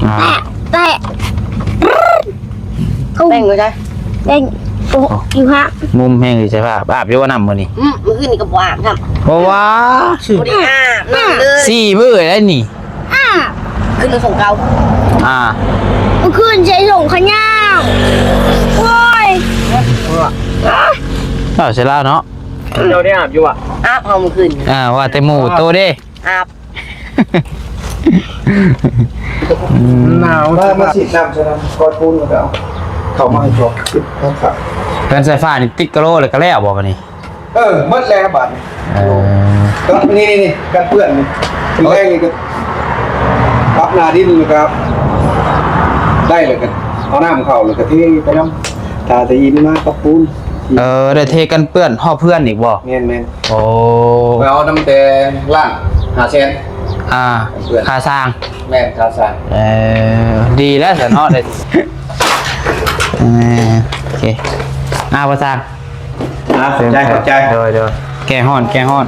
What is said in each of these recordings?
ອ່າ ແຕະ ແຕະ ແປງຢູ່ໃສ? ແປງ ໂອ້ ໂອ້ ຢູ່ຫັ້ນ ມຸມແຮງຢູ່ໃສພາບ ອາບຢູ່ບໍ່ນ້ຳມື້ນີ້? ອືມ ມື້ຄືນນີ້ກໍບໍ່ອາບຊ້ຳ. ບໍ່ວ່າ ບໍ່ໄດ້ອາບນ້ຳເລີຍ ສີ່ມື້ແລ້ວນີ້. ອາບ ຄືນໃນສົງເກົ່າ ອ່າ ມື້ຄືນໃສ່ສົງຂະຍາວ. ໂອ້ຍ ເວົ້າໃສ່ລາວເນາະ. ເຈົ້າໄດ້ອາບຢູ່ຫວາ? ອາບເຮົາມື້ຄືນ ອ່າ ວ່າແຕ່ໝູ່ໂຕເດ້ ອາບ. ໜາວ ມາ ມາສີດນ້ຳໃສ່ນຳ ກ້ອນປູນ ແລ້ວກໍເອົາເຂົ້າມາໃຫ້ພວກ ເຮືອນສາຍຟ້ານີ້ຕິດກະໂລແລ້ວກໍແລ້ວບໍ່ບາດນີ້? ເອີ ໝົດແລ້ວບາດນີ້. ເອີ ກໍນີ້ໆໆ ກັນເປື້ອນນີ້ ແລງນີ້ກໍປັບໜ້າດິນ ແລ້ວກໍໄດ້ ແລ້ວກໍເອົານ້ຳເຂົ້າ ແລ້ວກໍເທໄປນຳ ຖ້າແຕ່ອີ່ມາປັບປູນ. ເອີ ໄດ້ເທກັນເປື້ອນຮອບເຮືອນອີກບໍ່? ແມ່ນໆ. ໂອ້ ໄປເອົານຳແຕ່ລ້ານຫ້າແສນ ອ່າ ຄ່າສ້າງ. ແມ່ນ ຄ່າສ້າງ. ເອີ ດີແລ້ວຊັ້ນເນາະ ໄດ້ ເອີ ໂອເຄ ອ່າ ບໍ່ສ້າງ. ອ່າ ຂອບໃຈ ຂອບໃຈ ໂດຍໆ ແກ້ຮ້ອນ ແກ້ຮ້ອນ.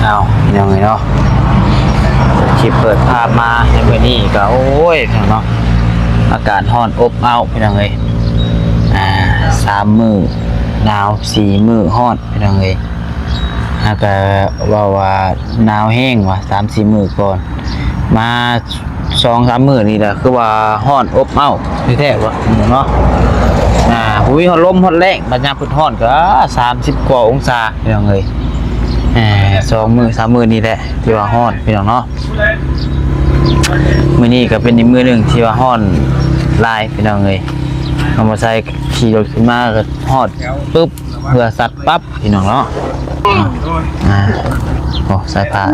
ເອົາ ພີ່ນ້ອງເອີຍເນາະ ຄລິບເປີດພາບມາໃນມື້ນີ້ກໍ ໂອ້ຍ ພີ່ນ້ອງເນາະ ອາກາດຮ້ອນອົບເອົ້າ ພີ່ນ້ອງເອີຍ. ອ່າ ສາມມື້ໜາວ ສີ່ມື້ຮ້ອນ ພີ່ນ້ອງເອີຍ. ຫາກະເວົ້າວ່າໜາວແຮງວ່າ ສາມສີ່ມື້ກ່ອນ ມາສອງສາມມື້ນີ້ລະ ຄືວ່າຮ້ອນອົບເອົ້າແທ້ໆວ່າເນາະ. ອ່າ ບໍ່ມີຮອດລົມຮອດແລ້ງ ບັດຍາມເພິ່ນຮ້ອນກໍສາມສິບກວ່າອົງສາ ພີ່ນ້ອງເອີຍ. ອ່າ ສອງມື້ສາມມື້ນີ້ແຫຼະທີ່ວ່າຮ້ອນ ພີ່ນ້ອງເນາະ. ມື້ນີ້ກໍເປັນອີກມື້ໜຶ່ງທີ່ວ່າຮ້ອນຫຼາຍ ພີ່ນ້ອງເອີຍ. ນ້ອງບໍ່ໃສ່ຂີ່ລົດຂຶ້ນມາກໍຮອດປຶບ ເຫື່ອສັດປັບ ພີ່ນ້ອງເນາະ. ອ່າ ໂອ້ ສາຍຟ້າ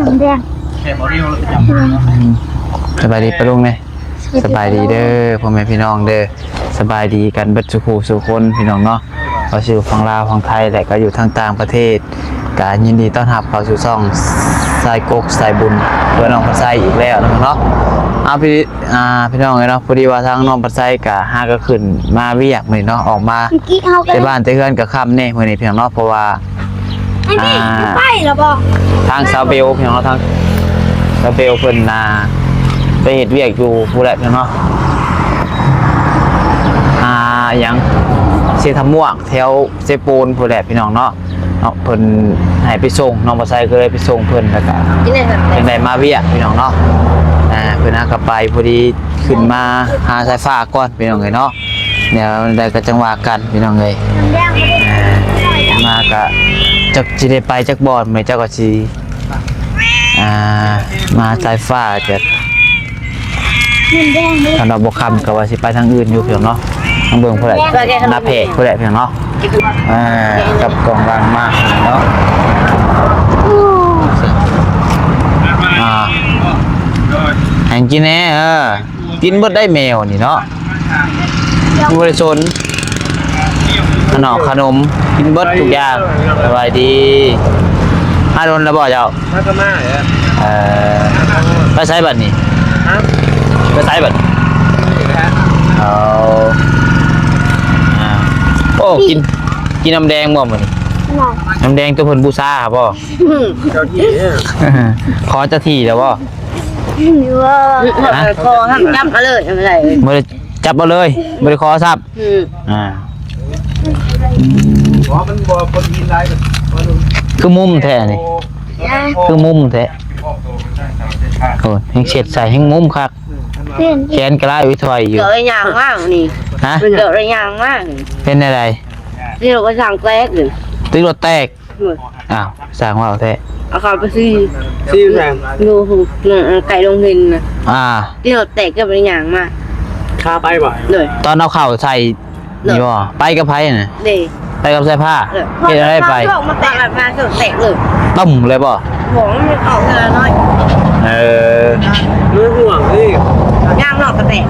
ສະບາຍດີປ້າລຸງແດ່. ສະບາຍດີເດີພໍ່ແມ່ພີ່ນ້ອງເດີ ສະບາຍດີກັນເບິດສູ່ຜູ້ສູ່ຄົນ ພີ່ນ້ອງເນາະ. ເອົາຢູ່ຝັ່ງລາວ ຝັ່ງໄທ ແລະ ກໍຢູ່ທາງຕ່າງປະເທດ ກໍຍິນດີຕ້ອນຮັບເຂົ້າສູ່ຊ່ອງສາຍກົກສາຍບຸນ ເພື່ອນ້ອງພັນໄຊອີກແລ້ວເນາະ. ເອົາ ພີ່ ອ່າ ພີ່ນ້ອງເອີຍເນາະ ພໍດີວ່າທາງນ້ອງພັນໄຊກໍຫາກໍຂຶ້ນມາວຽກມື້ນີ້ເນາະ ອອກມາແຕ່ບ້ານແຕ່ເຮືອນກໍຄ່ຳແດ່ມື້ນີ້ ພີ່ນ້ອງເນາະ ເພາະວ່າ ອ່າ ໄປແລ້ວບໍ່ ທາງສາວເບວ ພີ່ນ້ອງເນາະ ທາງສາວເບວເພິ່ນ ອ່າ ໄປເຮັດວຽກຢູ່ພຸ້ນແຫຼະ ພີ່ນ້ອງເນາະ. ອ່າ ຫຍັງ ເຊທະມ່ວງ ແຖວເຊໂປນພຸ້ນແຫຼະ ພີ່ນ້ອງເນາະ. ເນາະ ເພິ່ນໃຫ້ໄປສົ່ງ ນ້ອງບໍ່ໄຊກໍເລີຍໄປສົ່ງເພິ່ນ ແລ້ວກະຈັ່ງໃດມາວຽກ ພີ່ນ້ອງເນາະ. ອ່າ ເພິ່ນຫາກໍໄປ ພໍດີຂຶ້ນມາຫາສາຍຟ້າກ່ອນ ພີ່ນ້ອງເອີຍເນາະ. ແນວໃດກໍຈັ່ງວ່າກັນ ພີ່ນ້ອງເອີຍ. ອ່າ ມາກໍຈັກຊິໄດ້ໄປຈັກບ່ອນ ມື້ນີ້ເຈົ້າກໍຊິ ອ່າ ມາສາຍຟ້າຈະ ຄັນວ່າບໍ່ຄ່ຳກໍວ່າຊິໄປທາງອື່ນຢູ່ ພີ່ນ້ອງເນາະ. ທາງເບິ່ງພຸ້ນແຫຼະ ໜ້າແພກພຸ້ນແຫຼະ ພີ່ນ້ອງເນາະ. ອ່າ ກັບກອງຫຼັງມາເນາະ. ອ່າ ໃຫ້ກິນແດ່ ເອີ ກິນເບິດໄດ້ແມວນີ້ເນາະ. ບໍ່ໄດ້ສົນ ຂະໜອມ ຂະໜົມ ກິນເບິດທຸກຢ່າງ. ສະບາຍດີ ມາດົນແລ້ວບໍ່ເຈົ້າ? ມາກໍມາແຫຼະ. ເອີ ໄປໃສບັດນີ້? ຮະ? ໄປໃສບັດນີ້? ນີ້ແຫຼະ. ເອົາ ອ່າ ໂອ້ ກິນ ກິນນ້ຳແດງບໍ່ມື້ນີ້? ບໍ່ ນ້ຳແດງຕົວເພິ່ນບູຊາຫາບໍ່? ເຈົ້າທີ່ເດີ ຂໍເຈົ້າທີ່ແລ້ວບໍ່? ບໍ່ ຂໍຫ້າມຈັບມາເລີຍ ບໍ່ໄດ້ ຈັບເອົາເລີຍ ບໍ່ໄດ້ຂໍຊ້ຳ. ອືມ ອ່າ ບໍ່ ມັນບໍ່ ບໍ່ໄດ້ຍິນຫຼາຍ ຄືມຸມແທ້ນີ້ ຄືມຸມແທ້. ໂອ້ຍ ແຮງເຊັດໃສ່ແຮງມຸມຄັກ ແຂນກະລາຍໄປຖອຍຢູ່. ເກີດໄດ້ຍ່າງມານີ້ ຮະ ເກີດໄດ້ຍ່າງມານີ້ ເປັນແນວໃດ? ຕິດລົດກະຊ່າງແຕກນີ້ ຕິດລົດແຕກ. ໂດຍ ອ້າວ ຊ່າງເວົ້າແທ້ ເອົາເຂົ້າໄປຊີ ຊີຢູ່ໃສ? ຢູ່ ໃກ້ໂຮງຮຽນນະ. ອ່າ ຕິດລົດແຕກກໍໄດ້ຍ່າງມາ ຄາໄປບໍ່? ໂດຍ ຕອນເອົາເຂົ້າໃສ່ ໂດຍ ນີ້ບໍ່? ໄປກັບໃຜນະ? ເດ້ ໄປກັບສາຍຟ້າ. ໂດຍ ເຮັດຈັ່ງໃດໄປ? ມາແຕກ ມາແຕກເລີຍ ປຶ້ມເລີຍບໍ່? ບໍ່ ມັນອອກເທື່ອລະໜ້ອຍ. ເອີ ເປັນຫ່ວງເດ້ ຍ່າງນອກກໍແຕກ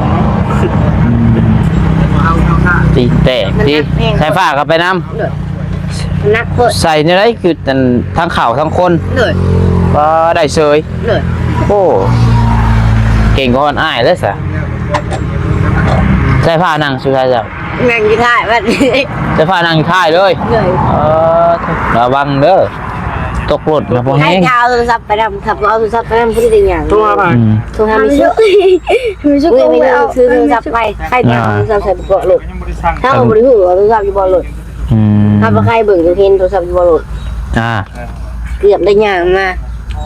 ອືມ ຕີນແຕກຕິ ສາຍຟ້າກໍໄປນຳ. ໂດຍ ໜັກໂພດ ໃສ່ແນວໃດ ຄືອັນທັງເຂົ້າທັງຄົນ ໂດຍ ກໍໄດ້ເສີຍ ໂດຍ ໂອ້ ເກັ່ງກວ່າຮອດອ້າຍເລີຍຊະ ໃສ່ຜ້ານັ່ງສຸດທ້າຍແລ້ວ ນັ່ງຢູ່ທ້າຍບັດນີ້ ໃສ່ຜ້ານັ່ງທ້າຍເລີຍ ໂດຍ ເອີ ລະວັງເດີ ຕົກລົດນະ ບໍ່ແຮງ ໃຫ້ເອົາໂທລະສັບໄປນຳ ຖ້າບໍ່ເອົາໂທລະສັບໄປນຳ ບໍ່ໄດ້ຫຍັງ ໂທຫາໃຜ ອືມ ໂທຫາມິສຸ ມິສຸ ເອີຍ ໄປເອົາ ໄປຊື້ໂທລະສັບໄປ ໃຫ້ເອົາໂທລະສັບໃສ່ເບາະລົດ ເຮົາບໍ່ໄດ້ຮູ້ວ່າໂທລະສັບຢູ່ເບາະລົດ ອືມ ເຮົາບໍ່ໃຄ່ເບິ່ງ ເຫັນໂທລະສັບຢູ່ເບາະລົດ ອ່າ ເກືອບໄດ້ຍ່າງມາ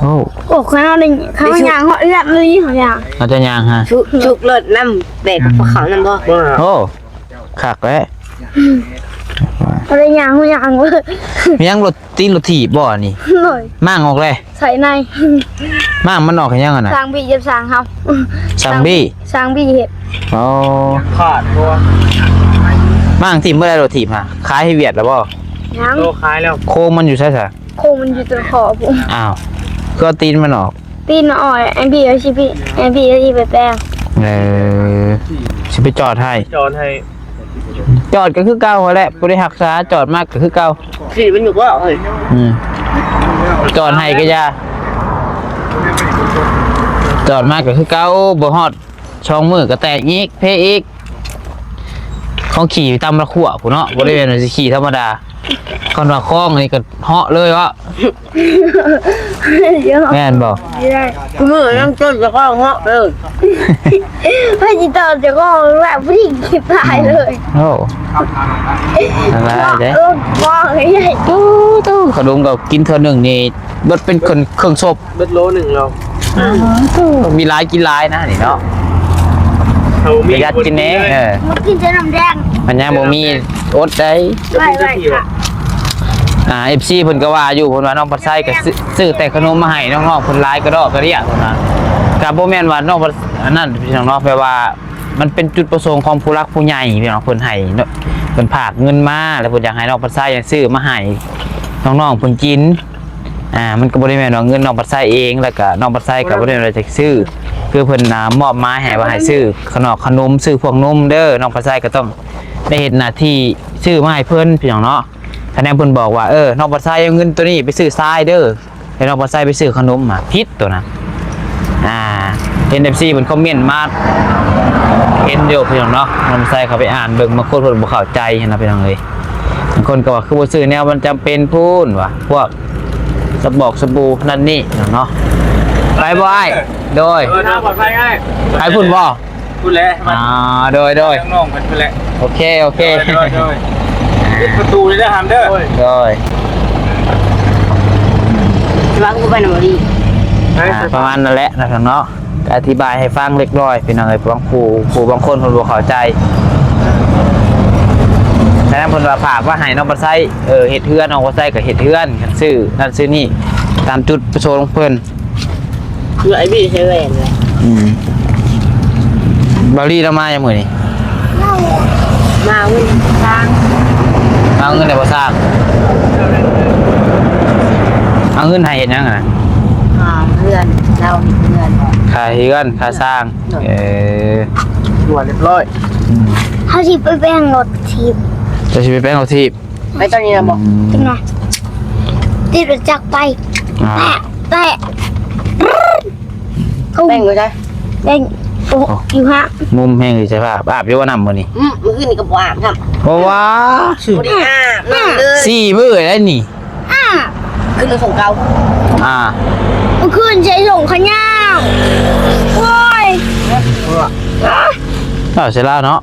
ໂອ້ ໂອ້ ຂ້ອຍເຮົາໄດ້ ເຮົາຍ່າງເຮົາເອື້ອນເລີຍ ເຮົາຍ່າງ ເຮົາຈະຍ່າງຫາ ຊຸກ ຊຸກລົດນຳ ແບກກັບເຂົານຳບໍ່ ໂອ້ ຄັກແຫຼະ ເຮົາໄດ້ຍ່າງເຮົາຍ່າງເລີຍ ມີຫຍັງລົດ ຕີນລົດຖີບບໍ່ອັນນີ້ ໂດຍ ມ້າງອອກແລ້ວ ໃສ່ໃນ ມ້າງມັນອອກເຮັດຫຍັງຫັ້ນນະ ສ້າງບີເຈັບສ້າງເຮົາ ສ້າງບີ ສ້າງບີເຮັດ ອໍ ຂາດຕົວ ມ້າງຖິ້ມບໍ່ໄດ້ລົດຖີບຫາ ຂາຍໃຫ້ຫວຽດແລ້ວບໍ່ ຍັງ ໂລຂາຍແລ້ວ ໂຄງມັນຢູ່ໃສຊະ ໂຄງມັນຢູ່ຕົ້ນຄໍພຸ້ນ ອ້າວ ຄືເອົາຕີນມັນອອກ ຕີນມັນອອກ ແອມບີເອົາຊິໄປ ແອມບີເອົາຊິໄປແປງ ເອີ ຊິໄປຈອດໃຫ້ ຈອດໃຫ້ ຈອດກໍຄືເກົ່າຫັ້ນແຫຼະ ບໍ່ໄດ້ຮັກສາ ຈອດມາກໍຄືເກົ່າ ຂີ່ມັນຢູ່ບໍ່ເຮີ້ຍ ອືມ ຈອດໃຫ້ກໍຢ່າ ຈອດມາກໍຄືເກົ່າ ບໍ່ຮອດສອງມື້ກໍແຕກອີກ ເພອີກ ຂອງຂີ່ຕຳລະຂົວພຸ້ນເນາະ ບໍ່ໄດ້ແມ່ນວ່າຊິຂີ່ທຳມະດາ ຄັນວ່າຄອງນີ້ກໍເຫາະເລີຍເວາະ ແມ່ນບໍ່ ບໍ່ໄດ້ ມື້ນັ້ນຈົນຈະຄອງເຫາະເດີ ໃຜຊິຕອບເຈົ້າຂອງແບບຜູ້ທີ່ຄິດຕາຍເລີຍ ໂອ້ ອັນຕະລາຍເດ້ ເອີ ຄອງໃຫຍ່ ຕູ້ໆ ຂະໜົມກໍກິນເທື່ອໜຶ່ງນີ້ເບິດເປັນເຄິ່ງ ເຄິ່ງສົບ ເບິດໂລໜຶ່ງແລ້ວ ມີຫຼາຍກິນຫຼາຍນະນີ້ເນາະ ປະຢັດກິນແດ່ ເອີ ກິນແຕ່ນ້ຳແດງ ອັນຍັງບໍ່ມີ ອົດໄດ້ ໄວ້ ໄວ້ ອ່າ ເອັຟຊີ ເພິ່ນກໍວ່າຢູ່ ເພິ່ນວ່ານ້ອງພັດໄຊກໍຊື້ ຊື້ແຕ່ຂະໜົມມາໃຫ້ນ້ອງໆ ເພິ່ນຫຼາຍກະດອກກະເດຍ ເພິ່ນວ່າ ກໍບໍ່ແມ່ນວ່ານ້ອງພັດ ອັນນັ້ນພີ່ນ້ອງເນາະ ແບບວ່າ ມັນເປັນຈຸດປະສົງຂອງຜູ້ຫຼັກຜູ້ໃຫຍ່ພີ່ນ້ອງ ເພິ່ນໃຫ້ເນາະ ເພິ່ນຝາກເງິນມາ ແລ້ວເພິ່ນຢາກໃຫ້ນ້ອງພັດໄຊຊື້ມາໃຫ້ນ້ອງໆ ເພິ່ນກິນ ອ່າ ມັນກໍບໍ່ໄດ້ແມ່ນວ່າເງິນນ້ອງພັດໄຊເອງ ແລ້ວກໍນ້ອງພັດໄຊກໍບໍ່ໄດ້ວ່າຈະຊື້ ຄືເພິ່ນ ອ່າ ມອບໝາຍໃຫ້ວ່າໃຫ້ຊື້ຂະໜອກຂະໜົມ ຊື້ພວກນົມເດີ ນ້ອງພັດໄຊກໍຕ້ອງ ໄດ້ເຮັດໜ້າທີ່ຊື້ມາໃຫ້ເພິ່ນພີ່ນ້ອງເນາະ ຄະແນນເພິ່ນບອກວ່າ ເອີ ນ້ອງພັດໄຊເອົາເງິນໂຕນີ້ໄປຊື້ຊາຍເດີ ໃຫ້ນ້ອງພັດໄຊໄປຊື້ຂະໜົມ ມາຜິດໂຕນັ້ນ ອ່າ ເຫັນເອັຟຊີເພິ່ນຄອມເມັນມາ ເຫັນຢູ່ພີ່ນ້ອງເນາະ ນ້ອງພັດໄຊເຂົ້າໄປອ່ານເບິ່ງ ບາງຄົນເພິ່ນບໍ່ເຂົ້າໃຈຫັ້ນນະພີ່ນ້ອງເອີຍ ບາງຄົນກໍວ່າຄືບໍ່ຊື້ແນວມັນຈຳເປັນພຸ້ນວ່າ ພວກສະບອກສະບູນັ້ນນີ້ເນາະ ໄປບໍ່ອ້າຍ ໂດຍ ເດີນທາງປອດໄພອ້າຍ ໄປພຸ້ນບໍ່? ພຸ້ນແຫຼະ ອ່າ ໂດຍ ໂດຍ ນ້ອງໆ ໄປພຸ້ນແຫຼະ ໂອເຄ ໂອເຄ ໂດຍ ໂດຍ ໂດຍ ປິດປະຕູເລີຍເດີ ຫາມເດີ ໂດຍ ຊິວ່າກູໄປນຳບໍ່ດີ ອ່າ ປະມານນັ້ນແຫຼະນະເນາະ ກໍອະທິບາຍໃຫ້ຟັງເລັກນ້ອຍ ພີ່ນ້ອງເອີຍ ບາງຜູ້ ຜູ້ບາງຄົນເພິ່ນບໍ່ເຂົ້າໃຈ ສະນັ້ນເພິ່ນວ່າຝາກມາໃຫ້ນ້ອງບັດໄຊ ເອີ ເຮັດເຮືອນ ນ້ອງບັດໄຊກໍເຮັດເຮືອນ ຊື້ນັ້ນຊື້ນີ້ ຕາມຈຸດປະສົງຂອງເພິ່ນ ຄືໄອ້ບີໃຊ້ແວ່ນແຫຼະ ອືມ ບ່າວລີລາວມາຍາມມື້ນີ້ ມາເງິນສ້າງ ມາເງິນໃຫ້ພໍ່ສ້າງ ເອົາເງິນໃຫ້ເຮັດຫຍັງນະ? ຄ່າເຮືອນ ລາວເຮັດເຮືອນ ຄ່າເຮືອນ ຄ່າສ້າງ ເອີ ລວດຮຽບຮ້ອຍ ອືມ ເຮົາຊິໄປແປງລົດຖີບ ເຈົ້າຊິໄປແປງລົດຖີບ ໄປຕອນນີ້ນະບໍ່? ອືມ ຈັກໜ່ອຍ ຕິດລົດຈັກໄປ ອ່າ ແປະ ແປະ ແປງຢູ່ໃສ? ແປງ ໂອ້ ໂອ້ ຢູ່ຫະ ມຸມແຮງຢູ່ໃສ ອາບ ອາບຢູ່ບໍ່ນ້ຳມື້ນີ້? ອືມ ມື້ຄືນນີ້ກໍບໍ່ອາບຊ້ຳ ບໍ່ວ່າ ບໍ່ໄດ້ອາບນ້ຳເລີຍ ສີ່ມື້ແລ້ວນີ້ ອາບ ຄືນໃນຖົງເກົ່າ ອ່າ ມື້ຄືນໃສ່ຖົງຂະຫຍາວ ໂອ້ຍ ເວົ້າໃສ່ລາວເນາະ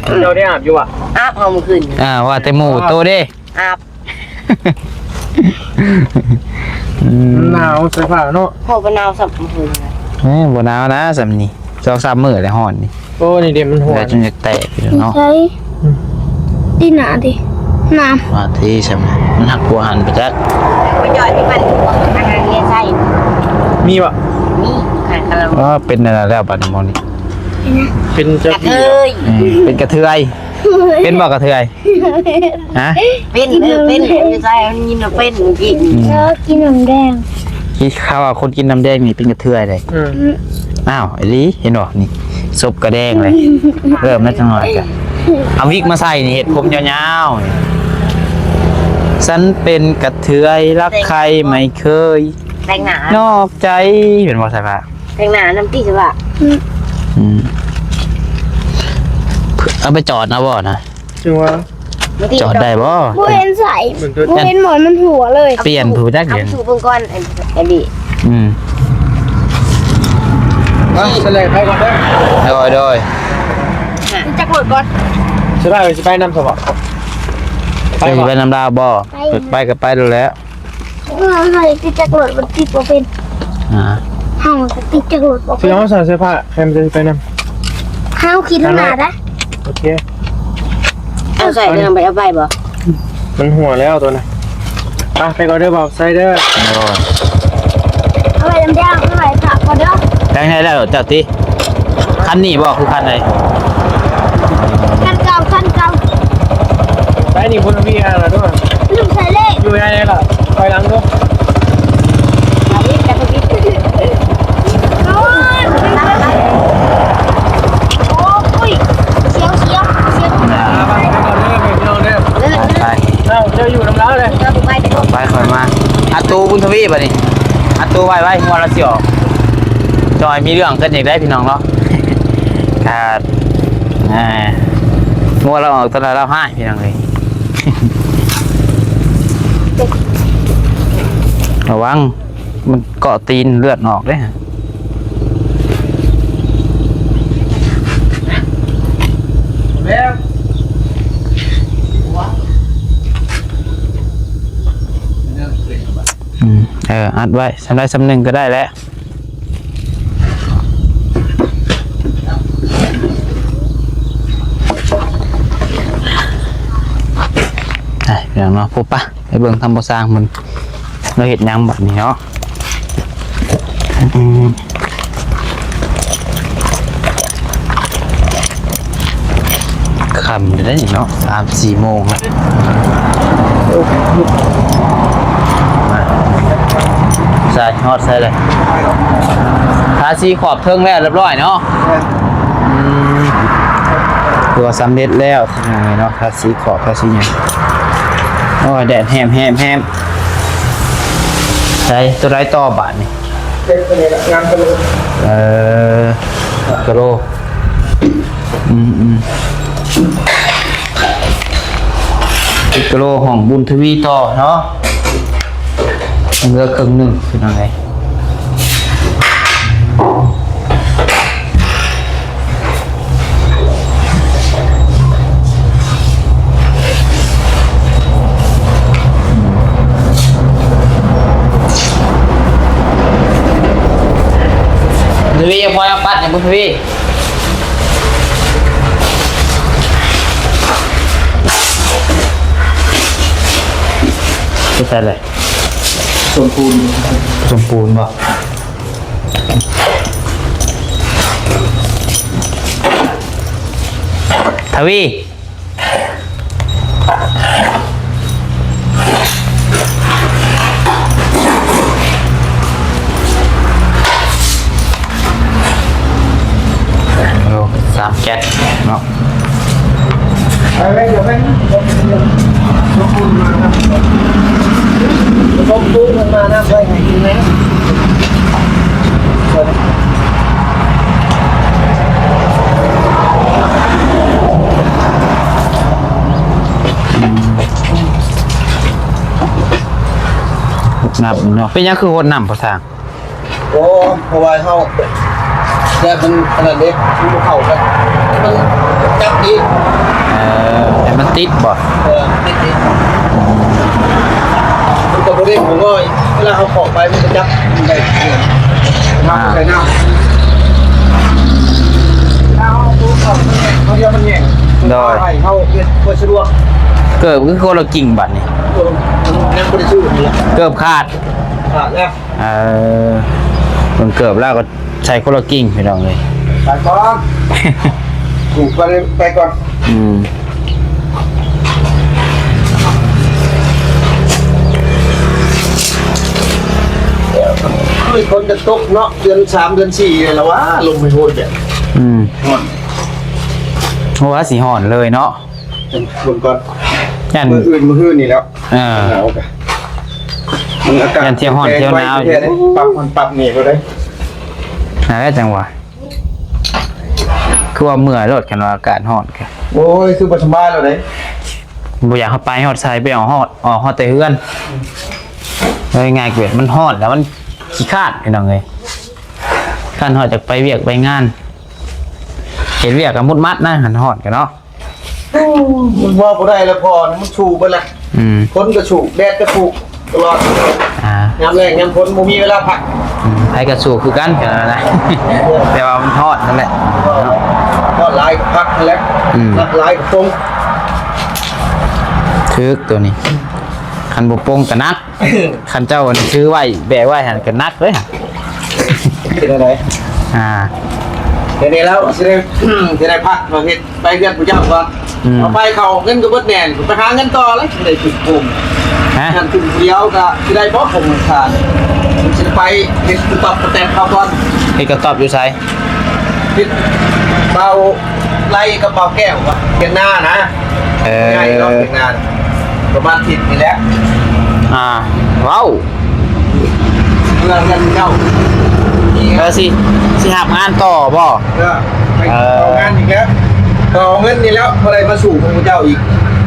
ເຈົ້າໄດ້ອາບຢູ່ຫວາ? ອາບເຮົາມື້ຄືນ ອ່າ ວ່າແຕ່ໝູ່ໂຕເດ້ ອາບ ອືມ ໜາວໃສ່ຜ້າເນາະ ໂຫ ບໍ່ໜາວສ່ຳມື້ຄືນ ເອີ ບໍ່ໜາວນະສ່ຳນີ້ ສອງສາມມື້ແລ້ວຮ້ອນນີ້ ໂອ້ ນີ້ເດ ມັນຮ້ອນ ແດດຈົນຢາກແຕກຢູ່ເນາະ ໃສ ອືມ ຕີໜ້າຕິ ນ້ຳ ວ່າທີ່ສ່ຳນີ້ ມັນຮັກກວ່າຫັ້ນໄປຈັກ ໄປຈອດທີ່ມັນ ອັນນັ້ນເນຍໃສ່ ມີບໍ່? ມີ ຂາຍຄາລາໂອ ອໍ ເປັນແນວນັ້ນແລ້ວບັດນີ້ໝໍນີ້ ເປັນຫຍັງ? ເປັນເຈົ້າທີ່ ກະເທີຍ ອືມ ເປັນກະເທີຍ ເປັນບໍ່ກະເທີຍ? ຮະ? ເປັນ ເອີ ເປັນ ຢູ່ໃສມັນຍິນວ່າເປັນກີ້ ອືມ ເອີ ກິນນ້ຳແດງ ທີ່ເຂົາວ່າຄົນກິນນ້ຳແດງນີ້ເປັນກະເທືອຍເດ້ ອືມ ອ້າວ ອີ່ຫຼີ ເຫັນບໍ່ ນີ້ ສົບກະແດງເລີຍ ເລີ່ມແລ້ວຈັກໜ້ອຍກະ ເອົາວິກມາໃສ່ນີ້ ເຮັດຜົມຍາວໆ ນີ້ ສັນເປັນກະເທືອຍ ລັກໃຄໄມ່ເຄີຍ ແຕ່ງໜ້າ ນອກໃຈ ເຫັນບໍ່ ສາຍຟ້າ? ແຕ່ງໜ້ານຳຕິ ສາຍຟ້າ. ອືມ ເອົາໄປຈອດເອົາບໍ່ນະ? ຈັ່ງວ່າ ຈອດໄດ້ບໍ່? ບໍ່ເຫັນໃສ ບໍ່ເຫັນໝອນມັນຫົວເລີຍ. ປ່ຽນຜູ້ຈັກ ເອົາ ເຫັນ ສູບເບິ່ງກ່ອນ ອັນ ອັນນີ້. ອືມ ມາ ສະແລງໄປກ່ອນເດີ. ໂດຍ ໂດຍ ຈັກລົດກ່ອນ. ສະບາຍ ຊິໄປນຳຊະບໍ່? ໄປບໍ່? ໄປນຳລາວບໍ່? ໄປ ໄປກໍໄປໂລດແຫຼະ. ເອີ ເຮົາຕິດຈັກລົດ ມັນຕິດບໍ່ເປັນ. ອ່າ ເຮົາຕິດຈັກລົດບໍ່ເປັນ. ຊິເອົາສາຍໄຟຟ້າ ໃຄມັນຈະໄປນຳ. ເຮົາຂີ່ທາງໜ້າໄດ້. ໂອເຄ ເອົາໃສ່ນຳ ໄປເອົາໄປບໍ່? ມັນຫົວແລ້ວຕົວນະ. ອ່ະ ໄປກ່ອນເດີ ບ່າວໄຊເດີ. ໂອ້ຍ ເອົາໄວ້ນຳເດີ ເອົາໄວ້ຖ້າກ່ອນເດີ. ແຕ່ງໃຫ້ແລ້ວເຈົ້າຕິ? ຄັນນີ້ບໍ່ ຄືຄັນໃດ? ຄັນເກົ່າ ຄັນເກົ່າ. ໄປນີ້ ພຸ້ນມີອັນນັ້ນດ້ວຍ ລືມໃສ່ເລກ. ຢູ່ໃນນີ້ລະ ໄປຫຼັງດູ. ໂອ້ຍ ສຽວ ສຽວ ສຽວ. ອ່າ ໄປກ່ອນເດີ ໄປພີ່ນ້ອງເດີ. ໄປ ໄປ ເຈົ້າຢູ່ນຳລາວເລີຍ. ໄປ ຂ້ອຍມາ. ອັດຕູ ບຸນທະວີ ບາດນີ້ ອັດຕູໄວ້ ໄວ້ ຫົວລະຊິອອກ. ຈອຍມີເລື່ອງກັນອີກໄດ໋ພີ່ນ້ອງເນາະ. ກະ ອ່າ ງົວລາວອອກຕອນລາວຮ້າຍ ພີ່ນ້ອງເອີຍ. ລະວັງ ມັນເກາະຕີນເລືອດອອກເດ້. ອືມ ເອີ ອັດໄວ້ ສ່ຳໃດສ່ຳໜຶ່ງກໍໄດ້ແຫຼະ. ໄປພີ່ນ້ອງເນາະ ພຸ້ນປະ ໄປເບິ່ງທຳບໍ່ຊ່າງເພິ່ນ ລາວເຮັດຫຍັງບັດນີ້ເນາະ. ອືມ ຄ່ຳແລ້ວເດ້ເນາະ ສາມສີ່ໂມງແລ້ວ. ມາ ໃສ່ ຮອດໃສແລ້ວ? ທາສີຂອບເທິງແລ້ວ ຮຽບຮ້ອຍເນາະ. ແມ່ນ ອືມ ຖືວ່າສຳເລັດແລ້ວເນາະ ທາສີຂອບ ທາສີຫຍັງ. ໂອ້ຍ ແດດແຮມໆ. ໃສ່ ຕົວໃດຕໍ່ບາດນີ້? ເຈັດ ຕົວນີ້ລະ ງາມກະໂຫຼ. ເອີ ກະໂຫຼ. ອືມໆ ກະໂຫຼ ຫ້ອງບຸນທະວີຕໍ່ເນາະ. ເຫຼືອເຄິ່ງໜຶ່ງ ພີ່ນ້ອງເອີຍ. ທະວີ ພໍເອົາປັດໃຫ້ບຸນທະວີ. ໄປໃສແຫຼະ? ສົມປູນ ສົມປູນບໍ່? ທະວີ ໂອ້ ສາມແກັດເນາະ. ໄປໄປ ດຽວໄປ ສົມປູນມານຳ ສົມປູນມານຳ ໄວ້ໃຫ້ກິນແລ້ວ. ຮົດນ້ຳເນາະ. ເປັນຫຍັງຄືຮົດນ້ຳ ພໍ່ຊ່າງ? ໂອ້ ເພາະວ່າເຮົາ ແບບມັນອັນນັ້ນເດ້ ມັນບໍ່ເຂົ້າກັນ ມັນຈັບດີ. ເອີ ໃຫ້ມັນຕິດບໍ່? ເອີ ຕິດດີ. ມັນກໍບໍ່ເດ້ງບໍ່ງ່ອຍ ເວລາເຮົາເຄາະໄປ ມັນກໍຈັບໄດ້. ນ້ຳ ອ່າ ໃສ່ນ້ຳ ເຮົາເອົາໂຕເຂົ້າ ເຮົາດຽວມັນແຍງ ໂດຍ ໃຫ້ເຮົາເຮັດບໍ່ສະດວກ. ເກີບຄືຄົນລະກິ່ງບັດນີ້ ເອີ ຍັງບໍ່ໄດ້ຊື້ນີ້ ເກີບຂາດ ຂາດແລ້ວ. ເອີ ເບິ່ງເກີບແລ້ວກໍໃສ່ຄົນລະກິ່ງ ພີ່ນ້ອງເອີຍ. ໄປກ່ອນ ກູໄປ ໄປກ່ອນ. ອືມ ຄືຝົນຈະຕົກເນາະ ເດືອນສາມ ເດືອນສີ່ແລ້ວວ່າ ລົມໂຫຍແບບ ອືມ ຮ້ອນ ໂອ້ ວ່າຊິຮ້ອນເລີຍເນາະ. ເບິ່ງກ່ອນ. ຢ້ານ ມື້ອື່ນ ມື້ຮືນີ້ແລ້ວ ເອີ ໜາວກະ ມັນອາກາດ ຢ້ານທ່ຽວຮ້ອນທ່ຽວໜາວຢູ່ ແພງໄວແທ້ເດ້ ປັບຫັ້ນປັບນີ້ໂລດເດ້ ນັ້ນແຫຼະຈັ່ງຫວະ ຄືວ່າເມື່ອຍໂລດ ຄັນວ່າອາກາດຮ້ອນກະ ໂອ້ຍ ຄືບໍ່ສະບາຍແລ້ວເດ້ ບໍ່ຢາກເຂົ້າໄປຮອດໃສ ໄປອອກຮອດ ອອກຮອດແຕ່ເຮືອນ ເອົາງ່າຍໆ ແບບມັນຮ້ອນແລ້ວມັນຂີ້ຄ້ານ ພີ່ນ້ອງເອີຍ ຄັນເຮົາຈະໄປວຽກໄປງານ ເຮັດວຽກກະມຸດມັດນະ ຄັນຮ້ອນກະເນາະ. ໂອ້ ມັນເວົ້າບໍ່ໄດ້ແລ້ວ ພໍ່ນີ້ມັນສູ້ເບິດລະ ອືມ ຝົນກະສູ້ ແດດກະສູ້ຕະຫຼອດ ອ່າ ຍາມແລ້ງຍາມຝົນບໍ່ມີເວລາພັກ ອືມ ໃຜກະສູ້ຄືກັນ ແຕ່ວ່າມັນຮ້ອນນັ້ນແຫຼະ ຮ້ອນຫຼາຍກະພັກຫັ້ນແຫຼະ ອືມ ພັກຫຼາຍກະປົງ ຖືກໂຕນີ້ ຄັນບໍ່ປົງກະໜັກ ຄັນເຈົ້າອັນຊື້ໄວ້ ແບກໄວ້ຫັ້ນກະໜັກເລີຍ ເປັນແນວໃດ ອ່າ ດຽວນີ້ແລ້ວຊິໄດ້ ຊິໄດ້ພັກມາເຮັດ ໄປເຮືອນຜູ້ເຈົ້າກ່ອນ ອືມ ເອົາໄປເຂົ້າເງິນກະເບິດແໜ່ ໄປຫາເງິນຕໍ່ແລ້ວ ຊິໄດ້ຂຶ້ນໂຮມ ຮະ ງານຂຶ້ນຜູ້ດຽວກະຊິໄດ້ບໍ່ ໂຮມທານ ຊິໄປເຮັດກະຕອບກະແຕບເຂົາກ່ອນ ເຮັດກະຕອບຢູ່ໃສ? ເຮັດ ເບົາໄລກັບເບົາແກ້ວ ເຮັດນານະ ເອີ ໃຫຍ່ເນາະ ເຮັດນາ ປະມານທິດນີ້ແຫຼະ ອ່າ ເວົ້າ ເພື່ອເຮືອນເຈົ້າ ເອີ ຊິ ຊິຮັບງານຕໍ່ບໍ່? ເອີ ໄປ ເອີ ຕໍ່ງານອີກແລ້ວ ຕໍ່ເງິນນີ້ແລ້ວ ບໍ່ໄດ້ມາສູ້ຂອງເຈົ້າອີກ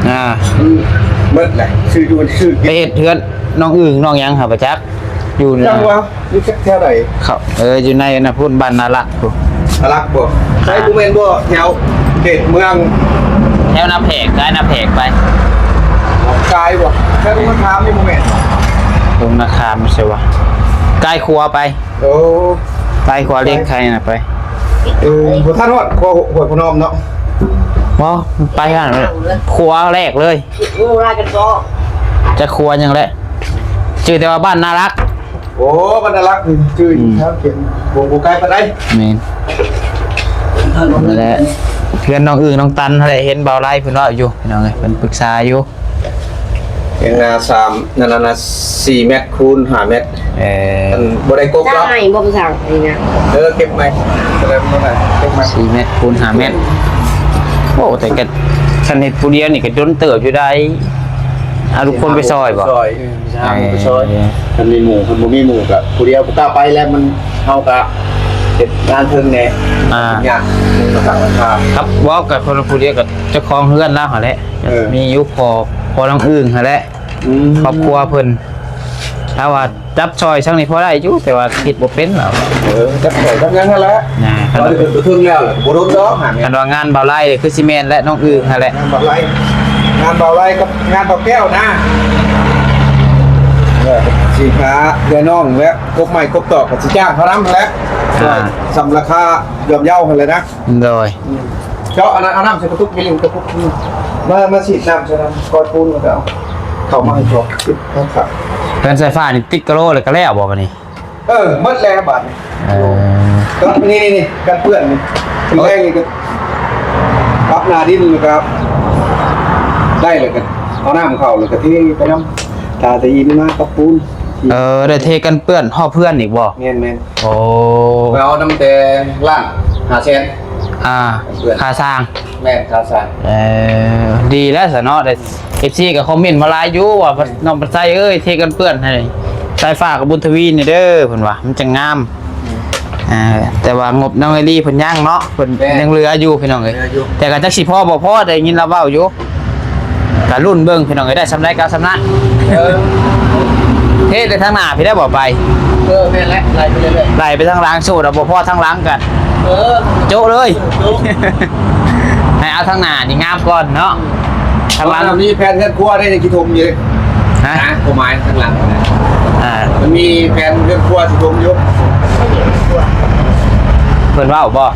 ອ່າ ອືມ ເບິດແຫຼະ ຊື້ຢູ່ຊື້ກິນ ໄປເຮັດເຮືອນນ້ອງອຶ່ງນ້ອງຫຍັງຫາປະຈັກ ຢູ່ ຈັກວ່າ ຢູ່ແຖວໃດ? ເຂົາ ເອີ ຢູ່ໃນອັນນັ້ນພຸ້ນ ບ້ານນາລັກພຸ້ນ ນາລັກບໍ່? ໃສ ບໍ່ແມ່ນບໍ່? ແຖວເຂດເມືອງ ແຖວນາແພກ ກາຍນາແພກໄປ ກາຍບໍ່? ແຖວດງນາຄາມນີ້ບໍ່ແມ່ນ ດງນາຄາມໃສວະ? ກາຍຂວາໄປ ໂອ້ ກາຍຂວາລຽງໄທນະໄປ ເອີ ບໍ່ທັນຮອດຂົວຫ້ວຍໂພນອມເນາະ ບໍ່ ໄປທາງນັ້ນ ຂົວແລກເລີຍ ຈັກຂົວຫຍັງແຫຼະ ຈື່ແຕ່ວ່າບ້ານນາລັກ ໂອ້ ບັນດາລັກ ຈື່ ອືມ ແຖວເຂດ ບໍ່ ບໍ່ໄກປານໃດ ແມ່ນ ນັ້ນແຫຼະ ເຮືອນນ້ອງອຶ່ງນ້ອງຕັນຫັ້ນແຫຼະ ເຫັນບ່າວໄລເພິ່ນເວົ້າຢູ່ ພີ່ນ້ອງເອີຍ ເພິ່ນປຶກສາຢູ່ ເປັນໜ້າສາມ ນັ້ນນະ ສີ່ແມັດຄູນຫ້າແມັດ ເອີ ອັນບໍ່ໄດ້ກົກດອກ ໃຫ້ບໍ່ໄປສັ່ງນີ້ນະ ເອີ ເກັບໃໝ່ ສະແດງວ່າເກັບໃໝ່ ສີ່ແມັດຄູນຫ້າແມັດ ໂອ້ ແຕ່ກະ ຄັນເຮັດຜູ້ດຽວນີ້ກະດົນເຕີບຢູ່ໃດ ເອົາທຸກຄົນໄປຊ່ອຍບໍ່? ຊ່ອຍ ເອີ ໄປຊ່ອຍ ເອີ ຄັນມີໝູ່ ຄັນບໍ່ມີໝູ່ກະຜູ້ດຽວບໍ່ກ້າໄປແລ້ວ ມັນ ເຮົາກະເຮັດງານເທິງແດ່ ອ່າ ຍາກ ກະຕັ້ງລາຄາ ຄັບ ເວົ້າກັບຄົນຜູ້ດຽວກັບເຈົ້າຂອງເຮືອນລາວຫັ້ນແຫຼະ ເອີ ມີຢູ່ພໍ່ ພໍ່ນ້ອງອຶ່ງຫັ້ນແຫຼະ ອືມ ຄອບຄົວເພິ່ນ ຖ້າວ່າຈັບຊ່ອຍຊ່ຳນີ້ພໍໄດ້ຢູ່ ແຕ່ວ່າເຮັດບໍ່ເປັນລາວ ເອີ ຈັບຊ່ອຍຈັບຫຍັງຫັ້ນແຫຼະ ນະ ຄັນວ່າເພິ່ນໄປເຖິງແລ້ວ ບໍ່ດົນດອກ ຄັນວ່າງານບ່າວໄລຄືຊິແມ່ນແຫຼະ ນ້ອງອຶ່ງຫັ້ນແຫຼະ ງານບ່າວໄລ ງານບ່າວໄລກັບງານບ່າວແກ້ວນະ ເອີ ຊິຫາເອື້ອຍນ້ອງແຫຼະ ກົບໄມ້ກົບຕອກກະຊິຈ້າງເຂົານຳຫັ້ນແຫຼະ ອ່າ ຊ່ຳລາຄາ ຍ່ອມເຍົາຫັ້ນແຫຼະນະ ໂດຍ ເຈາະອັນນັ້ນ ເອົານ້ຳໃສ່ກະຕຸກ ມີລິ້ນກະປຸກ ມາ ມາສີດນ້ຳໃສ່ນັ້ນ ກ້ອຍປູນ ແລ້ວກະເອົາເຂົ້າມາໃຫ້ພວກ ເຮືອນສາຍຟ້ານີ້ຕິດກະໂລແລ້ວກະແລ້ວບໍ່ບາດນີ້? ເອີ ໝົດແລ້ວບາດນີ້ ເອີ ກະນີ້ໆໆ ກັນເປື້ອນນີ້ ແຮງນີ້ກະປັບໜ້າດິນ ແລ້ວກະໄດ້ ແລ້ວກະເອົານ້ຳເຂົ້າ ແລ້ວກະເທໄປນຳ ຖ້າແຕ່ຫີນມາກັບປູນ ເອີ ໄດ້ເທກັນເປື້ອນຮອບເຮືອນອີກບໍ່? ແມ່ນໆ ໂອ້ ໄປເອົານຳແຕ່ລ້ານຫ້າແສນ ອ່າ ຄ່າສ້າງ ແມ່ນ ຄ່າສ້າງ ເອີ ດີແລ້ວຊະເນາະ ໄດ້ ເອັຟຊີ ກະຄອມເມັນມາຫຼາຍຢູ່ວ່າ ນ້ອງບັນໄຊເອີຍ ເທກັນເປື້ອນໃຫ້ສາຍຟ້າກັບບຸນທະວີນີ້ເດີ ເພິ່ນວ່າມັນຈັ່ງງາມ ອ່າ ແຕ່ວ່າງົບນ້ອງເອລີເພິ່ນຍັງເນາະ ເພິ່ນ ແມ່ນ ຍັງເຫຼືອຢູ່ພີ່ນ້ອງເອີຍ ເຫຼືອຢູ່ ແຕ່ກະຈັກຊິພໍບໍ່ພໍ ໄດ້ຍິນລາວເວົ້າຢູ່ ກະລຸ້ນເບິ່ງພີ່ນ້ອງເອີຍ ໄດ້ຊ່ຳໃດກະເອົາຊ່ຳນັ້ນ ເອີ ເທແຕ່ທາງໜ້າພີ້ໄດ້ບໍ່ໄປ ເອີ ແມ່ນແຫຼະ ໄລ່ໄປເລື້ອຍໆ ໄລ່ໄປທາງຫຼັງ ໂຊດເອົາບໍ່ພໍທາງຫຼັງກະ ເອີ ໂຈະເລີຍ ໂຈະ ໃຫ້ເອົາທາງໜ້ານີ້ງາມກ່ອນເນາະ ທາງຫຼັງ ມັນມີແຜນເຮືອນຄົວໄດ້ ຍັງຊິຖົມຢູ່ເດ້ ຮະ ຄວາມໝາຍທາງຫຼັງ ອ່າ ມັນມີແຜນເຮືອນຄົວຊິຖົມຢູ່ ເພິ່ນເວົ້າບໍ່?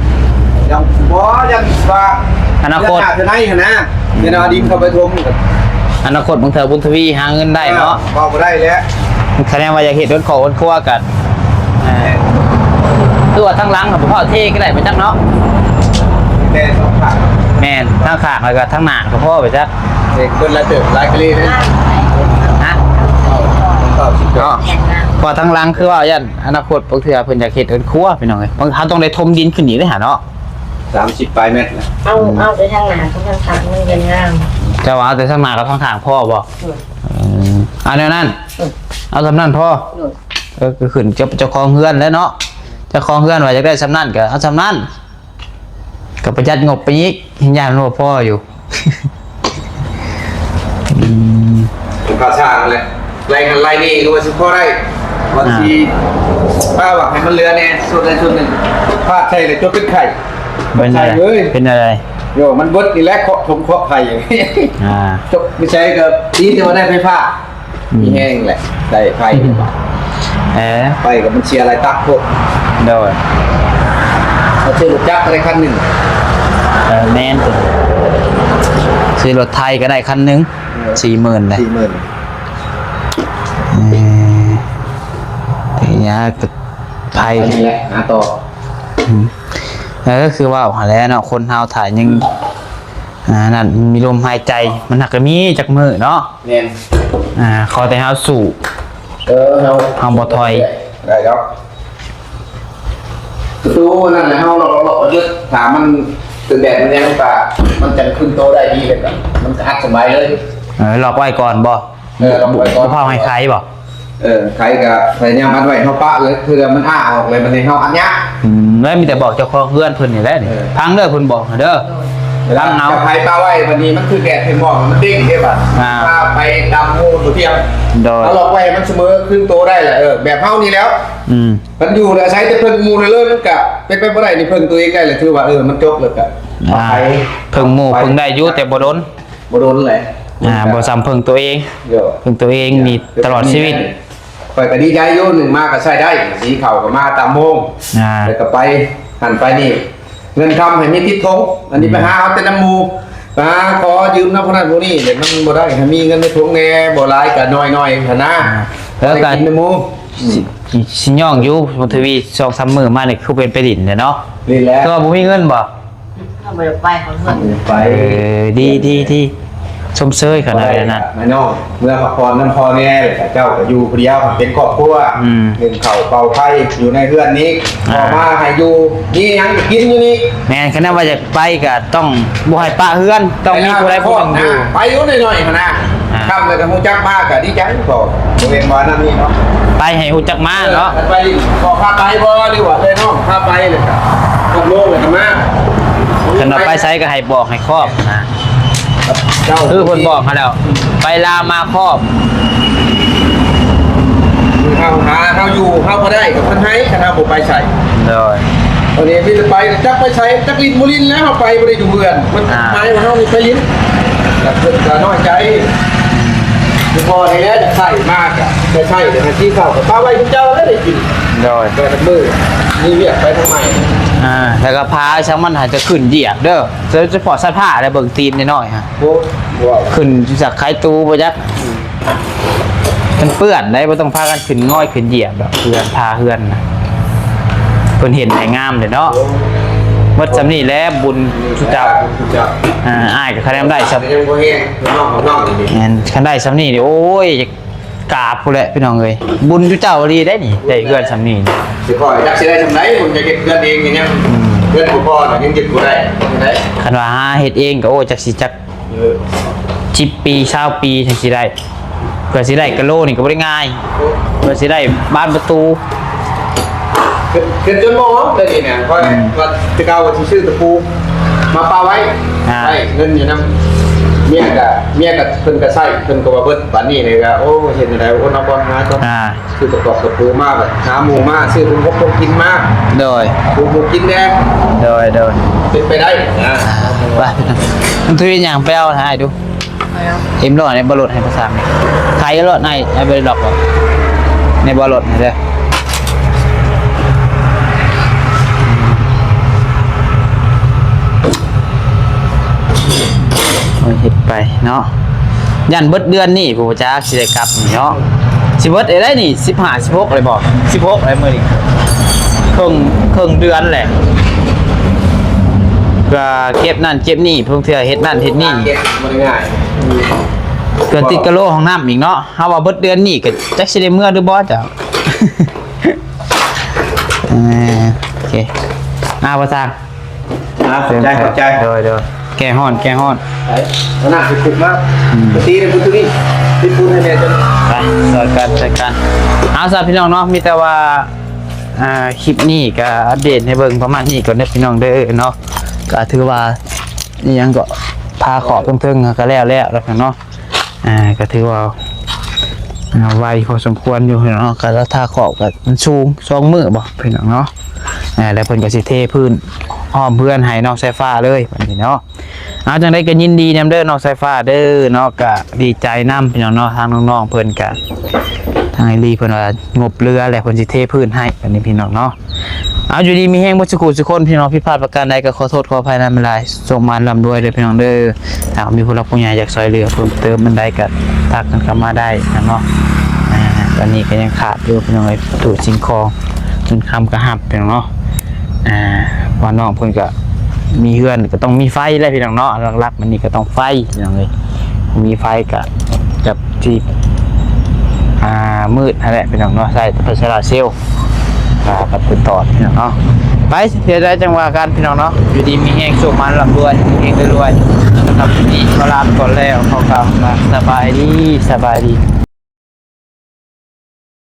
ຍັງບໍ່ ຢ້ານວ່າ ອະນາຄົດ ເທື່ອໜ້າເທື່ອໃນຫັ້ນນະ ເວລາດິນເຂົ້າໄປຖົມ ອະນາຄົດບາງເທື່ອບຸນທະວີຫາເງິນໄດ້ເນາະ ເອີ ເວົ້າບໍ່ໄດ້ແຫຼະ ຄະແນນວ່າຢາກເຮັດເຮືອນຄອບເຮືອນຄົວກະ ເອີ ຄືວ່າທາງຫຼັງຫັ້ນບໍ່ພໍເທກະໄດ້ໄປຈັກເນາະ ແຕ່ສອງຂ້າງ ແມ່ນ ທາງຂ້າງແລ້ວກະທາງໜ້າກະພໍໄປຈັກ ເອີ ເພິ່ນລະເຕີບຫຼາຍກະລີເດ້ ຮະ ເກົ້າສິບ ເນາະ ເພາະທາງຫຼັງຄືວ່າຢ້ານ ອະນາຄົດບາງເທື່ອເພິ່ນຢາກເຮັດເຮືອນຄົວພີ່ນ້ອງເອີຍ ເຮົາຕ້ອງໄດ້ຖົມດິນຂຶ້ນອີກເດ້ຫາເນາະ ສາມສິບປາຍແມັດນະ ເອົາ ເອົາແຕ່ທາງໜ້າກັບທາງຂ້າງມັນຍັງງາມ ເຈົ້າວ່າເອົາແຕ່ທາງໜ້າກັບທາງຂ້າງພໍບໍ່? ເອີ ເອີ ເອົາແນວນັ້ນ ເອີ ເອົາສ່ຳນັ້ນພໍ. ໂດຍ ເອີ ກໍຂຶ້ນກັບເຈົ້າຂອງເຮືອນແຫຼະເນາະ ເຈົ້າຂອງເຮືອນວ່າຢາກໄດ້ສ່ຳນັ້ນກໍເອົາສ່ຳນັ້ນ ກໍປະຢັດງົບໄປອີກ ຢ້ານມັນບໍ່ພໍຢູ່. ອືມ ເປັນພາສານັ້ນແຫຼະ ໄລ່ຫັ້ນໄລ່ນີ້ກໍວ່າຊິພໍໄດ້ ວ່າ ອ່າ ຊິປ້າວ່າໃຫ້ມັນເຫຼືອແດ່ ສ່ວນໃດສ່ວນໜຶ່ງ ພາດໃສ່ແລ້ວຈົນເປັນໄຂ້ ເປັນ ໃສ່ເລີຍ ເປັນອະໄລ? ໂຍ ມັນເບິດນີ້ແຫຼະ ເຄາະຖົງເຄາະໄຂ່ ອ່າ ຈົບ ໄປໃສກໍດີແຕ່ວ່າໄດ້ໄຟຟ້າ ອືມ ມີແຮງແຫຼະ ໄດ້ໄຟ ເອີ ໄຟກໍມັນເສຍຫຼາຍຕັກໂພດ. ໂດຍ ເຮົາຊື້ລົດຈັກກໍໄດ້ຄັນໜຶ່ງ. ເອີ ແມ່ນ ຊື້ລົດໄຖກໍໄດ້ຄັນໜຶ່ງ ເອີ ສີ່ໝື່ນເດ້ ສີ່ໝື່ນ. ເອີ ໄປຫາໄຜ ໄປນີ້ແຫຼະ ຫາຕໍ່. ອືມ ເອີ ຄືເວົ້າຫັ້ນແຫຼະເນາະ ຄົນເຮົາຖ້າຍັງ ອ່າ ນັ້ນ ມີລົມຫາຍໃຈ ມັນຫາກກໍມີຈັກມື້ເນາະ. ແມ່ນ ອ່າ ຂໍແຕ່ເຮົາສູ້ ເອີ ເຮົາ ເຮົາບໍ່ຖອຍ ໄດ້ດອກ. ປະຕູນັ້ນແຫຼະ ເຮົາລັອກໆໄວ້ເບິດ ຖ້າມັນຖືກແດດມັນຫຍັງກໍ ມັນຈັ່ງຂຶ້ນໂຕໄດ້ດີ ແລ້ວກໍມັນກໍອັດສະບາຍເລີຍ. ເອີ ລັອກໄວ້ກ່ອນບໍ່? ເອີ ລັອກໄວ້ກ່ອນ ບໍ່ພາໃຫ້ໄຂບໍ່? ເອີ ໄຂກໍພະຍາຍາມອັດໄວ້ ເຮົາປະເລີຍ ເທື່ອມັນອ້າອອກເລີຍ ບັດນີ້ເຮົາອັດຍາກ. ອືມ ແລ້ວມີແຕ່ບອກເຈົ້າຂອງເຮືອນເພິ່ນນີ້ແຫຼະນີ້ ເອີ ຟັງເດີ ເພິ່ນບອກເດີ ຟັງເອົາ. ເວລາເຈົ້າໄຂປະໄວ້ ບັດນີ້ມັນຖືກແດດເພິ່ນມອງ ມັນເດ້ງເດ້ບັດ ອ່າ ພາໄປຕຳໝູ່ບໍ່ທຽງ. ໂດຍ ເຮົາລັອກໄວ້ໃຫ້ມັນສະເໝີຄືນໂຕໄດ້ແຫຼະ ເອີ ແບບເຮົານີ້ແລ້ວ. ອືມ ມັນຢູ່ແລ້ວອາໄສແຕ່ເພິ່ງໝູ່ເລີຍ ມັນກະເປັນໄປບໍ່ໄດ້ນີ້ ເພິ່ງຕົວເອງໄດ້ແລ້ວ ຖືວ່າ ເອີ ມັນຈົບແລ້ວກະ ອ່າ ໄປ ເພິ່ງໝູ່ເພິ່ງໄດ້ຢູ່ ແຕ່ບໍ່ດົນ ບໍ່ດົນແຫຼະ. ອ່າ ບໍ່ສ່ຳເພິ່ງຕົວເອງ ໂດຍ ເພິ່ງຕົວເອງນີ້ຕະຫຼອດຊີວິດ. ຂ້ອຍກໍດີໃຈຢູ່ ໜຶ່ງມາກໍໃຊ້ໄດ້ ສີເຂົ້າກໍມາຕາມໂມງ ອ່າ ແລ້ວກໍໄປຫັ້ນໄປນີ້ ເງິນຄຳໃຫ້ມີຕິດຖົງ ອັນນີ້ ອືມ ໄປຫາເອົາແຕ່ນຳໝູ່ ໄປຫາຂໍຢືມນຳຜູ້ນັ້ນຜູ້ນີ້ ແລ້ວມັນບໍ່ໄດ້ ໃຫ້ມີເງິນໃນຖົງແດ່ ບໍ່ຫຼາຍກໍໜ້ອຍໆ ຫັ້ນນາ ອ່າ ແລ້ວກໍໄດ້ກິນນຳໝູ່. ອືມ ຊິ ຊິຍ່ອງຢູ່ ບຸນທະວີ ສອງສາມມື້ມານີ້ຄືເປັນໄປຫຼິ້ນແຫຼະເນາະ. ຫຼິ້ນແລ້ວ ຄືວ່າບໍ່ມີເງິນບໍ່? ເຮົາບໍ່ໄດ້ໄປເຂົາເຮືອນ ໄປ ເອີ ດີ ດີ ດີ ຊົມເຊີຍຂະໜາດນັ້ນນະ. ມານ້ອງ ເມືອພັກຜ່ອນນຳພໍ່ແດ່ ແລ້ວເຈົ້າກໍຢູ່ຜູ້ດຽວ ເປັນຄອບຄົວ ອືມ ໜຶ້ງເຂົ້າເປົ່າໄຟຢູ່ໃນເຮືອນນີ້ ອ່າ ພໍ່ມາໃຫ້ຢູ່ ມີຫຍັງກໍກິນຢູ່ນີ້. ແມ່ນ ຄັນວ່າຢາກໄປກໍຕ້ອງບໍ່ໃຫ້ປະເຮືອນ ຕ້ອງມີຜູ້ໃດຜູ້ໜຶ່ງຢູ່ ໄປຢູ່ໜ້ອຍໆ ຫັ້ນນະ. ອ່າ ຄ່ຳແລ້ວກໍຮູ້ຈັກມາກໍດີໃຈ ກໍບໍ່ແມ່ນວ່ານັ້ນນີ້ເນາະ ໄປໃຫ້ຮູ້ຈັກມາເນາະ. ເອີ ໄປ ພໍ່ພາໄປບໍ່ ຫຼືວ່າເອື້ອຍນ້ອງພາໄປ ແລ້ວກໍຕົກລົງແລ້ວກໍມາ. ຄັນວ່າໄປໃສກໍໃຫ້ບອກໃຫ້ຄອບນະ ເຈົ້າ ຄືເພິ່ນບອກຫັ້ນແຫຼ້ວ ໄປລາວມາຄອບ ເຮົາຫາເຮົາຢູ່ເຮົາບໍ່ໄດ້ກໍເພິ່ນໃຫ້ ຄັນເຮົາບໍ່ໄປໃສ. ໂດຍ ອັນນີ້ມີແຕ່ໄປ ຈັກໄປໃສ ຈັກຫຼິ້ນບໍ່ຫຼິ້ນແລ້ວ ເຮົາໄປບໍ່ໄດ້ຢູ່ເຮືອນ ມັນ ອ່າ ໝາຍວ່າເຮົານີ້ໄປຫຼິ້ນ ແລ້ວເພິ່ນກໍນ້ອຍໃຈ. ຄືພໍ່ນີ້ແຫຼະ ຢາກໃຊ້ມາກະໄປໃຊ້ ແຕ່ໃຫ້ທີ່ເຂົາກໍປະໄວ້ຄືເກົ່າແລ້ວໄດ້ກິນ. ໂດຍ ໄປກັບມື້ ມີວຽກໄປທາງໃໝ່ ອ່າ ແລ້ວກໍພາຊ່າງມັນໃຫ້ຈະຂຶ້ນຢຽບເດີ ໂດຍສະເພາະສັດພ້າແລະເບິ່ງຕີນນ້ອຍໆ ຮະ. ໂອ້ ບໍ່ ຂຶ້ນຈາກໄຄຕູບໍ່ຈັກ ມັນເປື້ອນໄດ໋ ບໍ່ຕ້ອງພາກັນຂຶ້ນງອຍຂຶ້ນຢຽບດອກ ເຮືອນ ພາເຮືອນນະ ເພິ່ນເຮັດໃຫ້ງາມເດ້ເນາະ. ໂອ້ ໝົດສ່ຳນີ້ແຫຼະ ບຸນຊຸເຈົ້າ ອ່າ ອ້າຍກໍຄະແນນໄດ້ສ່ຳ ຍັງບໍ່ແຮງ ນ້ອງຂອງນ້ອງນີ້ ແມ່ນ ຄັນໄດ້ສ່ຳນີ້ນີ້ ໂອ້ຍ ກາບພຸ້ນແຫຼະພີ່ນ້ອງເອີຍ ບຸນຢູ່ເຈົ້າອີ່ຫຼີໄດ໋ນີ້ ໄດ້ເຮືອນສ່ຳນີ້. ຊິຂໍຈັກຊິໄດ້ສ່ຳໃດ ເພິ່ນຈະເຮັດເຮືອນເອງນີ້ຍັງ ອືມ ເຮືອນບໍ່ພໍນະ ຍັງເຮັດບໍ່ໄດ້ ເຮັດຈັ່ງໃດ? ຄັນວ່າຫາເຮັດເອງກໍ ໂອ້ ຈັກຊິຈັກ ເອີ ສິບປີ ຊາວປີ ຈັ່ງຊິໄດ້ ເພື່ອຊິໄດ້ກະໂລນີ້ກໍບໍ່ໄດ້ງ່າຍ ເພື່ອຊິໄດ້ບານປະຕູ. ເກີດ ເກີດຈົນບໍ່ອອກເລີຍນີ້ນະ ຂ້ອຍ ອືມ ວ່າແຕ່ເກົ່າວ່າຊິຊື້ຕະປູມາປະໄວ້ ອ່າ ໄວ້ເງິນຢູ່ນຳເມຍກະ ເມຍກະ ເພິ່ນກະໃຊ້ ເພິ່ນກະວ່າເບິດ ບາດນີ້ເລີຍກະ ໂອ້ ເຮັດຈັ່ງໃດ ໂອ້ ເນາະ ກ່ອນຫາກ່ອນ ອ່າ ຊື້ປະກອບຕະປູມາ ບາດຫາໝູ່ມາ ຊື້ເປັນຫົກເປັນກິນມາ ໂດຍ ປູໝູ່ກິນແດ່ ໂດຍ ໂດຍ ເປັນໄປໄດ້ນະ ອ່າ ໄປ ມັນຖືຫຍັງໄປເອົາໃຫ້ອ້າຍດູ. ເອັມ ລໍໃນບໍ່ລົດໃຫ້ພາສາໄທລົດໃນ ໃນບໍ່ໄດ້ລັອກ ໃນບໍ່ລົດໃຫ້ເດີ ເຮັດໄປເນາະ. ຢ້ານເບິດເດືອນນີ້ ຜູ້ຈັກຊິໄດ້ກັບນີ້ເນາະ ຊິເບິດໄດ້ນີ້ ສິບຫ້າ ສິບຫົກ ເລີຍບໍ່ ສິບຫົກ ເລີຍມື້ນີ້ ເຄິ່ງ ເຄິ່ງເດືອນແຫຼະ ກໍເກັບນັ້ນເກັບນີ້ ເພິ່ນເທື່ອເຮັດນັ້ນເຮັດນີ້ ເກັບບໍ່ໄດ້ງ່າຍ ເພື່ອຕິດກະໂລຫ້ອງນ້ຳອີກເນາະ. ເຮົາວ່າເບິດເດືອນນີ້ກໍຈັກຊິໄດ້ເມືອຫຼືບໍ່ເຈົ້າ. ເອີ ໂອເຄ ອາ ບໍ່ຊ່າງ ອາ ຂອບໃຈ ຂອບໃຈ ໂດຍ ໂດຍ. ແກ້ຮ້ອນ ແກ້ຮ້ອນ ໄປ ເອົານ້ຳໄປຂຸດມາ ອືມ ໄປຕີໃນພຸ້ນໂຕນີ້ ຕິດຝຸ່ນໃຫ້ແດ່ເດີ ໄປ ຊ່ອຍກັນ ຊ່ອຍກັນ. ເອົາຊະພີ່ນ້ອງເນາະ ມີແຕ່ວ່າ ອ່າ ຄລິບນີ້ກໍອັບເດດໃຫ້ເບິ່ງປະມານນີ້ກ່ອນເດີພີ່ນ້ອງເດີເນາະ. ກໍຖືວ່າ ອີ່ຫຍັງກໍ ພາຂອບເທິງໆ ກໍແລ້ວແລ້ວແລ້ວເນາະ. ອ່າ ກໍຖືວ່າ ອ່າ ໄວພໍສົມຄວນຢູ່ເນາະ. ກໍລາຄາຂອບກໍມັນສູງ ສອງມື້ບໍ່ພີ່ນ້ອງເນາະ. ອ່າ ແລ້ວເພິ່ນກໍຊິເທພື້ນອ້ອມເຮືອນໃຫ້ນ້ອງສາຍຟ້າເລີຍບັດນີ້ເນາະ. ເອົາ ຈັ່ງໃດກໍຍິນດີນຳເດີນ້ອງສາຍຟ້າເດີເນາະ. ກໍດີໃຈນຳພີ່ນ້ອງເນາະ ທາງນ້ອງໆເພິ່ນກໍ ທາງອ້າຍລີເພິ່ນວ່າງົບເຫຼືອແລ້ວ ເພິ່ນຊິເທພື້ນໃຫ້ບັດນີ້ພີ່ນ້ອງເນາະ. ເອົາ ຢູ່ດີມີແຮງເບິດສູ່ຄູ່ສູ່ຄົນພີ່ນ້ອງ. ຜິດພາດປະການໃດກໍຂໍໂທດຂໍອະໄພນຳຫຼາຍໆ. ໂຊກໝານລ່ຳລວຍເດີພີ່ນ້ອງເດີ. ຖ້າມີຜູ້ຫຼັກຜູ້ໃຫຍ່ຢາກຊ່ອຍເຫຼືອເພີ່ມເຕີມອັນໃດກໍທັກກັນເຂົ້າມາໄດ້ນຳເນາະ. ອ່າ ຕອນນີ້ກໍຍັງຂາດຢູ່ພີ່ນ້ອງເອີຍ ຕູ້ສິ່ງຂອງ ເງິນຄຳກໍຮັບພີ່ນ້ອງເນາະ. ອ່າ ເພາະວ່ານ້ອງເພິ່ນກໍມີເຮືອນກໍຕ້ອງມີໄຟແຫຼະພີ່ນ້ອງເນາະ. ຫຼັກໆມັນນີ້ກໍຕ້ອງໄຟພີ່ນ້ອງເອີຍ ບໍ່ມີໄຟກໍຈະ ທີ່ ອ່າ ມືດຫັ້ນແຫຼະພີ່ນ້ອງເນາະ. ໃຊ້ໄຟໂຊລາເຊວ ອ່າ ກັບຄືນຕອດພີ່ນ້ອງເນາະ. ໄປ ເທື່ອໃດຈັ່ງວ່າກັນພີ່ນ້ອງເນາະ. ຢູ່ດີມີແຮງ ໂຊກໝານລ່ຳລວຍ ເຮງໆລວຍໆ. ສຳລັບມື້ນີ້ຂໍລາໄປກ່ອນແລ້ວ ຂໍກ່າວຄຳວ່າສະບາຍດີ ສະບາຍດີ.